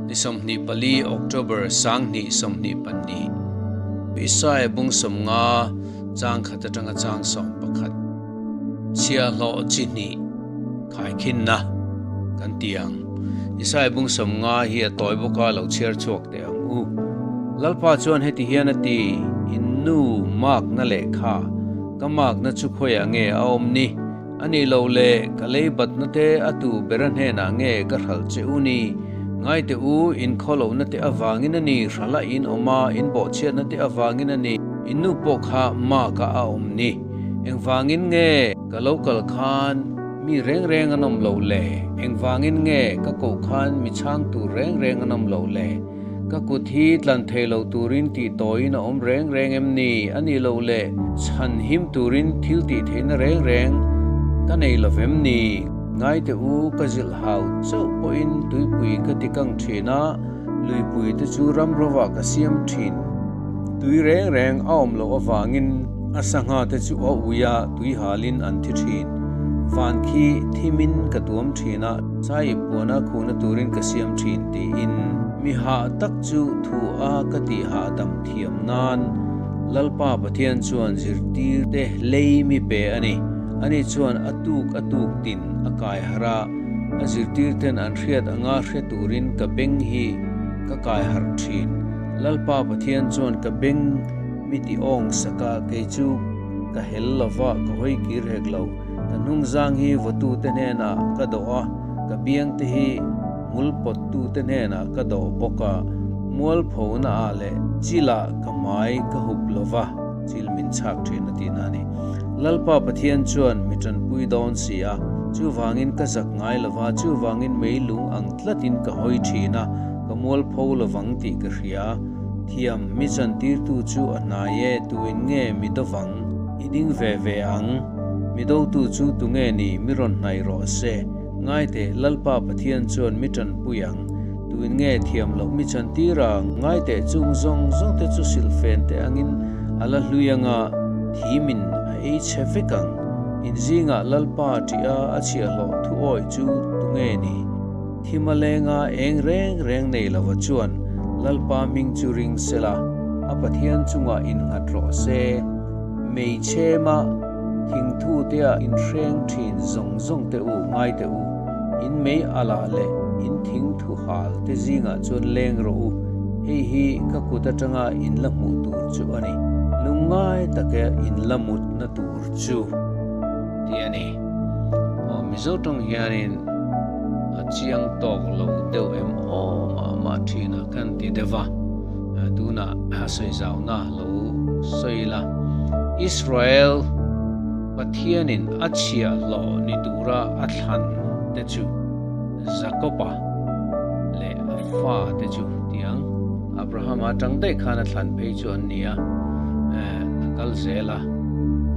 Ni 24 October 2022 Isaiah bung 50 chang khat atanga chang 11 chhiahhlawh chi hnih khaikhin na kan ti ang. Isaiah bung 50 hi a tawi bawk a lo chhiar chhuak teh ang u. Lalpa chuan heti hian a ti, In nu makna lehkha ka makna chu khawiah nge a awm ni? A nih loh le, ka lei batna te a tu ber a hnenah nge ka hralh che u ni? Ngai teh u, in khawlohna te avangin a ni, hralh a in awm a, in bawhchhiatna te avangin a ni, in nu pawh kha mak a a awm ni. Engvangin nge ka lo kal khan mi reng reng an awm loh le? Engvangin nge ka koh khan mi chhang tur reng reng an awm loh le? Ka kut hi tlan thei lo turin tih tawiin a awm reng reng em ni? A nih loh le, chhan him turin thil tih theihna reng reng ka nei lo vem ni? Ngai teh u, ka zilh hau chauh pawhin tuipui ka ti kang thin a, luipui te chu ram rovah ka siam thin. Tui reng reng a awm loh avangin a sangha te chu a ui a, tui halin an thi thin. Van khi thimin ka tuam thin a. Chai puana khuhna turin ka siam thin tiin mi hah tak chu thu a ka tih hahdam thiam nan Lalpa Pathian chuan zirtir te lei mi pe a ni. Ani chuan a tuk a tuk tin a kai harh a, a zirtir ten an hriat anga hre turin ka beng hi ka kai harh thin. Lalpa Pathian chuan ka beng mi ti awng sak a, kei chu ka hel lova ka hawi kir hek lo. Ka hnungzang hi vawtute hnenah ka dawh a, ka biangte hi hmul pawttute hnenah ka dawh bawk a, mualphona ah leh chilah ka hmai ka hup lo va, chil min chhak thin a tihna a ni. Lalpa Pathian chuan mi tanpui dawn si a, chuvangin ka zak ngai lo va, chuvangin meilung ang tlatin ka hawi thin a, ka mualpho lovang tih ka hria. Thiam mi chantirtu chu a hnai e, tuin nge mi dovang? I ding ve ve ang. Mi dotu chu tunge ni mi rawn hnaih rawh se. Ngai teh, Lalpa Pathian chuan mi tanpui ang. Tuin nge thiam loh mi chantir ang? Ngai teh, chung zawng zawng te chu silhfen te angin a la hlui anga thimin a ei chhe vek ang. In zingah Lalpa ṭih a a chhiahhlawh thu awih chu tunge ni? Thim a lenga eng reng reng nei lova chuan Lalpa hming chu ring sela, a Pathian chungah innghat rawh se. Meichhema thingthutea inhreng thin zawng zawng te u ngai teh u, in mei alah leh in thingthu hal te zingah chuan leng rawh u, hei hi ka kut atanga in la hmuh tur chu a ni, lungngai taka in la mutna tur chu tih a ni. Aw Mizo tawng hianin a chiang tawk lo deuh em aw mah mah thin a kan ti deuh va. Tunah sawi zauna lo sawi ila, Israel Pathianin a chhiahhlawh ni tura a thlan te chu Jakoba leh a fa te chu tiang Abrahama atang daih khan a thlan phei chu an ni a, a kal zel a.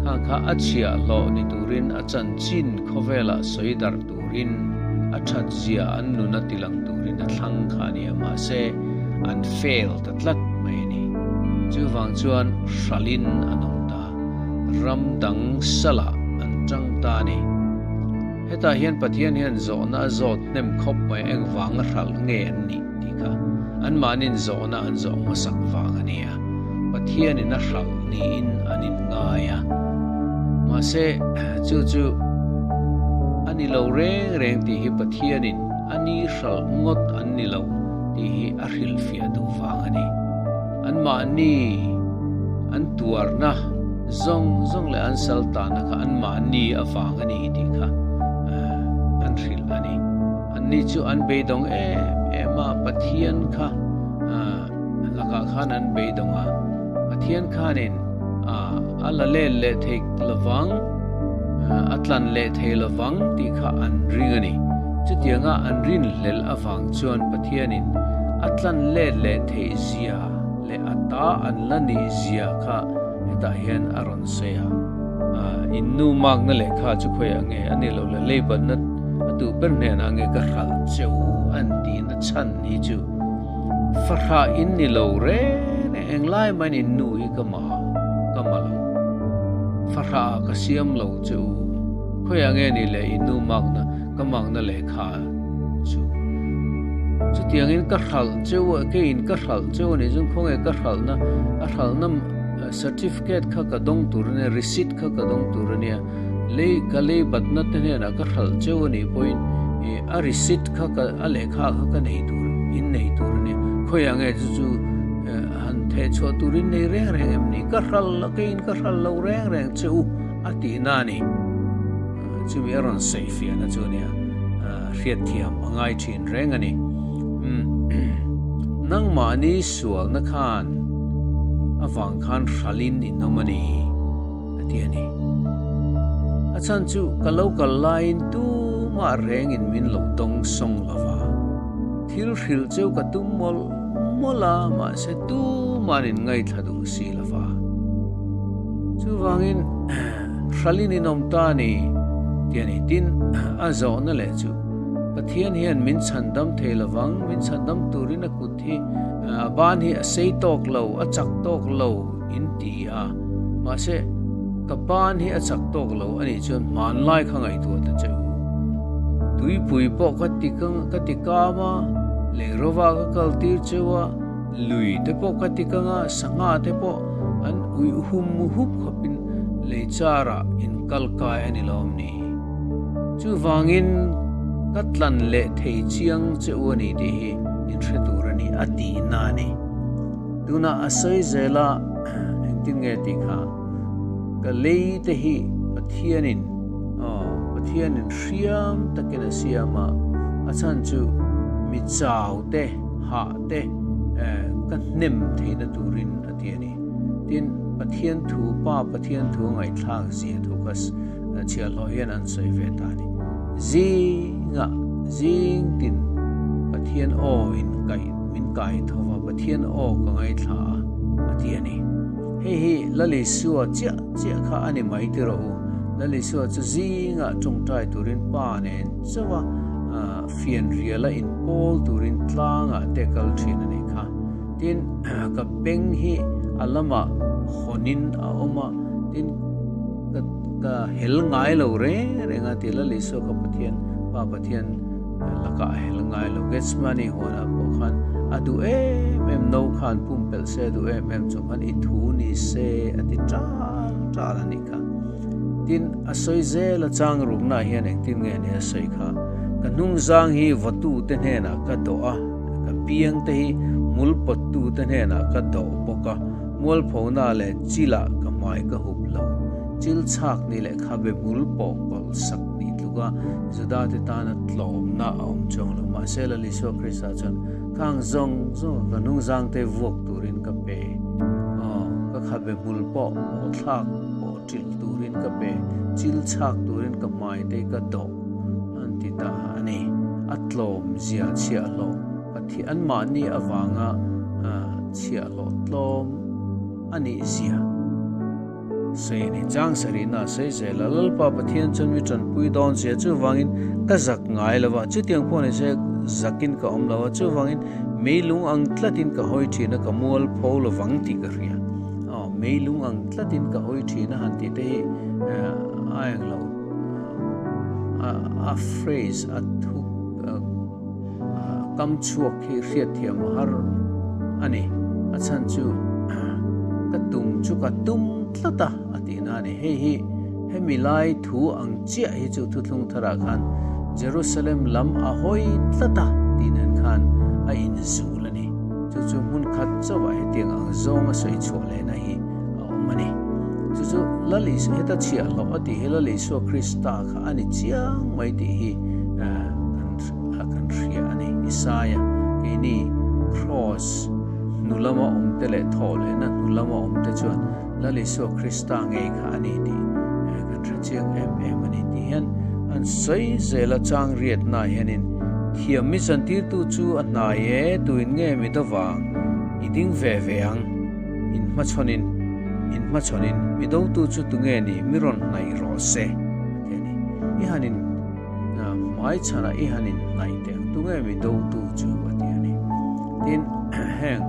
Khang kha a chhiahhlawh ni turin a chanchin khawvelah sawi darh turin a that zia an nuna tilang turin a thlang kha a ni a, mahse an fail ta tlat mai a ni. Chuvang chuan hralhin an awm ta, ram dang salah an tang ta a ni. Hetah hian Pathian hian zawhna a zawt hnem khawp mai engvang a hralh nge an nih tih kha anmahniin zawhna an zawh hmasak vang a ni a, Pathianin a hralh niin an inngai a. Mahse chu chu a ni lo reng reng tih hi Pathianin a ni hralh ngawt an ni lo tih hi a hrilhfiah duh vang a ni. Anmahni an tuarna zawng zawng leh an sal tahna kha anmahni avang a ni tih kha an hrilh a ni. Anni chu an beidawng em em a, Pathian kha lakah khan an beidawng a. Pathian khanin a la let leh thei lovang, a tlan leh thei lovang tih kha an ring a ni. Chutianga an rinhlelh avang chuan Pathianin a tlan let leh theih zia leh a ta an la nih zia kha hetah hian a rawn sawi a. In nu makna lehkha chu khawiah nge a nih loh le leibatna a duh ber hnenah nge ka hralh che u an tihna chhan hi chu fahrah in ni lo reng reng englai maiin in nu hi ka ma ka ma lo fahrah ah ka siam lo che u khawiah nge ni le in nu makna ka makna lehkha chu. Chutiangin ka hralh cheu a, keiin ka hralh cheu a nih chuan khawnge ka hralhna, a hralhna certificate kha ka dawng tur a nia, receipt kha ka dawng tur a nia. Lei, ka lei batna te hnenah ka hralh cheu a nih pawhin ih a receipt kha ka, a lehkha kha ka nei tur, in nei tur a nia. Khawiah nge chu chu han theh chhuah turin nei reng reng em ni? Ka hralh, keiin ka hralh lo reng reng che u a tihna a ni. Chumi a rawn sawi fiahna chu nia hriatthiam a ngai thin reng a ni. Nangmahni sualna khan avang khan hralhin in awm a ni a ti a ni. A chhan chu ka lo kal laiin tumah rengin min lo dawng sawng lo va, thil hrilh cheu ka tum mawlh mawlh a, mahse tuma'n in ngaithla duh si lo va. Chuvangin. Hralin in awm ta a ni, ti a ni. Tin, a zawhna leh chu, Pathian hian min chhandam thei lovang, min chhandam turin a kut hi, a ban hi a sei tawk lo, a chak tawk lo in ti a. Mahse, ka ban hi a chak tawk lo a nih chuan hmanlai kha ngaihtuah ta che u. Tuipui pawh ka ti ka ti kam a, lei rova ka kal tir cheu a, Lui te pawh ka ti kang a, sangha te pawh an uih hum hup khawpin lei charah in kal kai a ni lawm ni. Chuvangin ka tlan leh thei chiang che u a ni tih hi in hre tur a ni a tihna a ni. Tunah a sawi zel a, engtin nge tih kha ka lei te hi Pathianin aw Pathianin hriam takin a siam a, a chhan chu mi chau te hah te ka hnem theihna turin a ti a ni. Tin, Pathian thu, Pa Pathian thu ngaihthlak zia thu kha chhiahhlawh hian an sawi ve ta a ni. Zingah, zing tin Pathian aw in kaih, min kai tho va, Pathian aw ka ngaithla a, a ti a ni. Hei hi Lal Isua chiah chiah kha a ni mai ti rawh u. Lal Isua chu zingah tawngtai turin Pa nen chauh a, Fianriala inpawl turin tlangah te kal thin a nih kha. Tin, ka beng hi a lamah hawnin a awm a, tin, ka ka hel ngai lo reng reng a ti Lal Isua kha Pathian, Pa Pathian lakah a hel ngai lo. Gethsemane huanah pawh khan a duh em em, no khan pumpelh se a duh em em chung khan i thu ni se a ti tal tal a nih kha. Tin, a sawi zel a chang ruknaah hian engtin nge ni a sawi kha? Ka hnungzang hi vawtute hnenah ka dawh a, ka piangte hi hmulpawttute hnenah ka dawh bawk a, mualphona leh chilah ka hmai ka hup lo. Chil chhak ni leh khabe hmul pawh kawlh sak ni tluka Judate tana tlawmna a awm chuang lo. Mahse, Lal Isua Krista chuan khang zawng zawnga ka hnungzangte vuak turin ka pe. Aw, ka khabe hmul pawh pawhthlak pawh ṭilh turin ka pe, chil chhak turin ka hmai te ka dawh an ti ta a ni. A tlawm zia chhiahhlawh Pathian anmahni avanga chhiahhlawh tlawm a nih zia sawi a ni. Chang sarihna a sawi zel a, Lalpa Pathian chuan mi ṭanpui dawn zia chuvangin ka zak ngai lo va, chutiang pawh ni se zakin ka awm lo a, chuvangin meilung ang tlatin ka hawi ṭhin a, ka mualpho lovang tih ka hria. Aw, meilung ang tlatin ka hawi thin a han tih te hi a eng lo, a phrase, a thu kam chhuak hi hriatthiam a har a ni. A chhan chu ka tum chu ka tum tlat a, a tihna a ni. Hei hi hemi lai thu ang chiah hi chu thuthlung tharah khan Jerusalem lam a hawi tlat a tih nen khan a inzul a ni. Chu chu hmun khat chauhah hetiang ang zawnga sawi chhuah lehna hi a awm a ni. Chu chu Lal Isua heta chhiahhlawh a tih hi Lal Isua Krista kha a ni chiang mai tih hi kan hria a ni. Isaia keini Kraws hnu lama awmte leh thawh lehna hnu lama awmte chuan Lal Isua Krista ngei kha a ni tih kan hre chiang em em a ni tih hian an sawi zel a chang riatnaah hianin thiam mi chantirtu chu a hnai e tuin nge mi dovang i ding ve ve ang in hmachhawnin in hmachhawnin mi dotu chu tunge ni mi rawn hnaih rawh se a ti a ni. I hanin hmai chhanah i hanin hnaih teh ang tunge mi dotu chu a ti a ni. Tin heng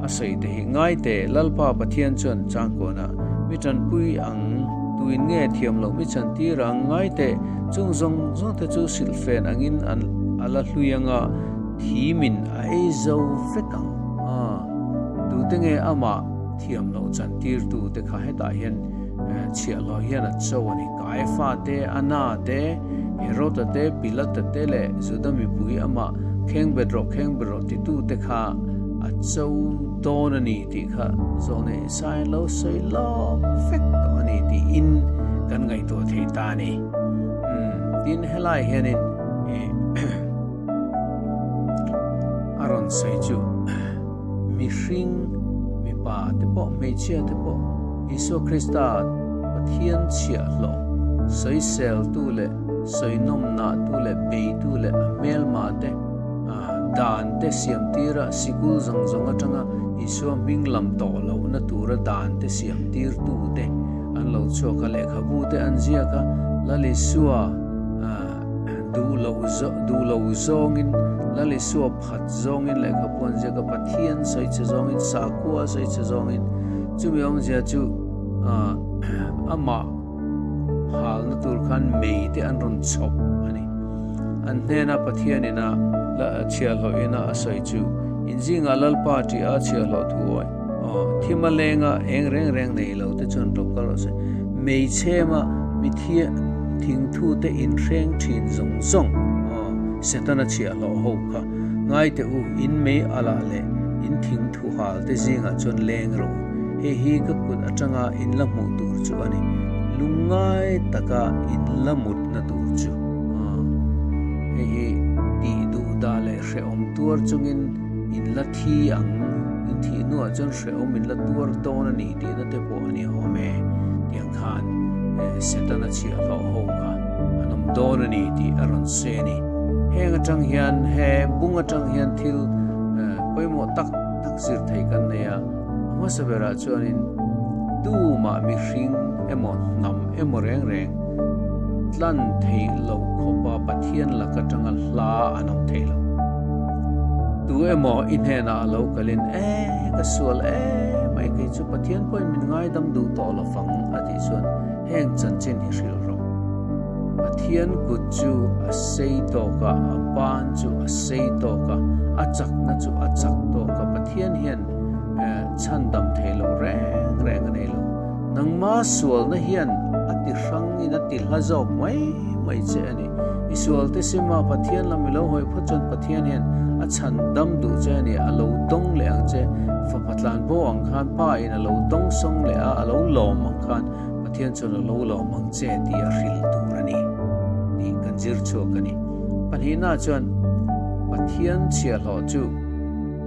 A sawi te hi ngai teh, Lalpa Pathian chuan changkawnah mi tanpui ang, tuin nge thiam loh mi chantir ang, ngai teh, chung zawng zawng te chu silhfen angin an a la hlui anga thimin a ei zo vek ang a, tute nge amah thiam loh chantirtu te kha hetah hian chhiahhlawh hian a cho a ni. Kaifa te, Anna te, Herod-a te, Pilata te leh Juda mipui amah khengbet rawh khengbet rawh titu te kha a cho dawn a ni tih kha zawhna Isaiah lo sawi lawk vek tawh a ni tiin kan ngaihtuah thei ta a ni. Tin, helai hianin a rawn sawi chu mihring mipa te pawh hmeichhia te pawh Isua Krista Pathian chhiahhlawh sawiseltu leh sawinawmnahtu leh beitu leh a hmelma te dan te siam tira sikul zawng zawng atanga Isua hming lam tawh lohna tura dan te siam tirtu te an lo chhuak a, lehkhabu te an ziak a, Lal Isua duh loh duh lo zawngin Lal Isua phat zawngin lehkhabu an ziak a, Pathian sawi che zawngin sakhua sawi che zawngin chumi awmzia chu amah halna tur khan mei te an rawn chhawp a ni. An hnena Pathianin a chhiahhlawh ina a sawi chu, Inzingah Lalpa ṭih a chhiahhlawh thu awi, aw, thim a lenga eng reng reng nei lo te chuan ro kal rawh se. Mei chhema mi thingthu te inhreng ṭhin zawng zawng, aw, Setana chhiahhlawh ho kha ngai teh u, in mei alah leh in thingthu hal te zingah chuan leng rawh u. Hei hi ka kut atanga in la hmuh tur chu a ni. Lungngai taka in la mutna tur chu. Hei hi tih duh dah leh hrehawm tuar chungin in la thi ang, in thih hnuah chuan hrehawm in la tuar dawn a ni tihna te pawh a ni awm e. Tiang khan Setana chhiahhlawh ho kha an awm dawn a ni tih a rawn sawi a ni. Heng atang hian he bung atang hian thil pawimawh tak tak zir thei kan nei a. A hmasa berah chuanin tumah mihring emaw hnam emaw reng reng tlan theih loh khawpa Pathian lak atanga hla an awm thei lo. Tu emaw i hnenah a lo kalin, E, ka sual em mai, kei chu Pathian pawhin min ngaidam duh tawh lo vang a tih chuan heng chanchin hi hrilh rawh. Pathian kut chu a sei tawk a, a ban chu a sei tawk a, a chakna chu a chak tawk a, Pathian hian chhandam thei lo reng reng a nei lo. Nangma sualna hian a ti hrangin a ti hla zawk mai mai che a ni. I sualte sima Pathian lam i lo hawi phawt chuan Pathian hian a chhandam duh che a ni, a lo dawng leh ang che. Fapa tlanbo ang khan Pa in a lo dawng sawng leh a, a lo lawm ang khan Pathian chuan a lo lawm ang che tih a hril tur a ni tih kan zir chhuak a ni. Pahnihna chuan Pathian chhiahhlawh chu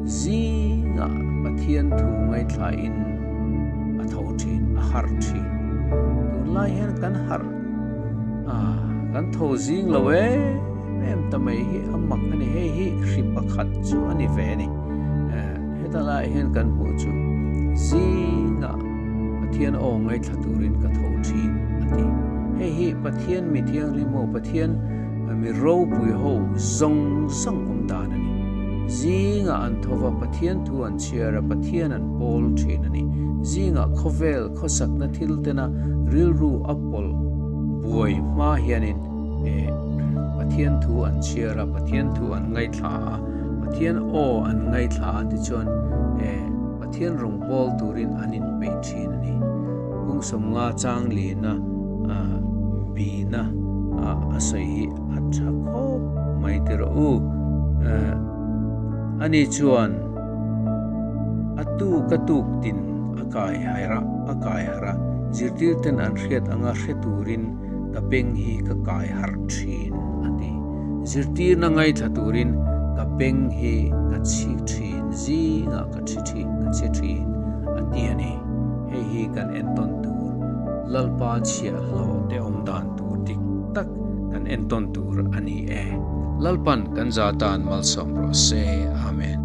Zingah Pathian thu ngaithlain a tho thin, a harh thin. Tunlai hian kan harh a, kan tho zing lo em em ta mai hi a mak a ni. Hei hi hri pakhat chu a ni ve a ni. Heta laiah hian kan hmuh chu zingah Pathian aw ngaithla turin ka tho thin a ti. Hei hi Pathian mi thianghlim ho, Pathian mi ropui ho zawng zawng awm dan a ni. Zingah an tho va, Pathian thu an chhiar a, Pathian an pawl thin a ni. Zingah khawvel khawsakna thil tena rilru a pawlh buai hma hianin Pathian thu an chhiar a, Pathian thu an ngaithla a, Pathian aw an ngaithla a tichuan Pathian rawngbâwl turin an inpeih thin a ni. Pungsawmnga chang lina bina a sawi hi a tha khawp mai ti rawh u. Ani chuan a tuk a tuk tin a kai hairah a kai harh a, zirtir ten an hriat anga hre turin ka beng hi ka kai harh thin a ti. Zirtirna ngaithla turin ka beng hi ka chhi thin zingah ka chhi thin ka chhi thin a ti a ni. Hei hi kan entawn tur Lalpa chhiahhlawh te awm dan tur dik tak kan entawn tur a ni e. Lalpan kan za tan malsawm rawh se. Amen.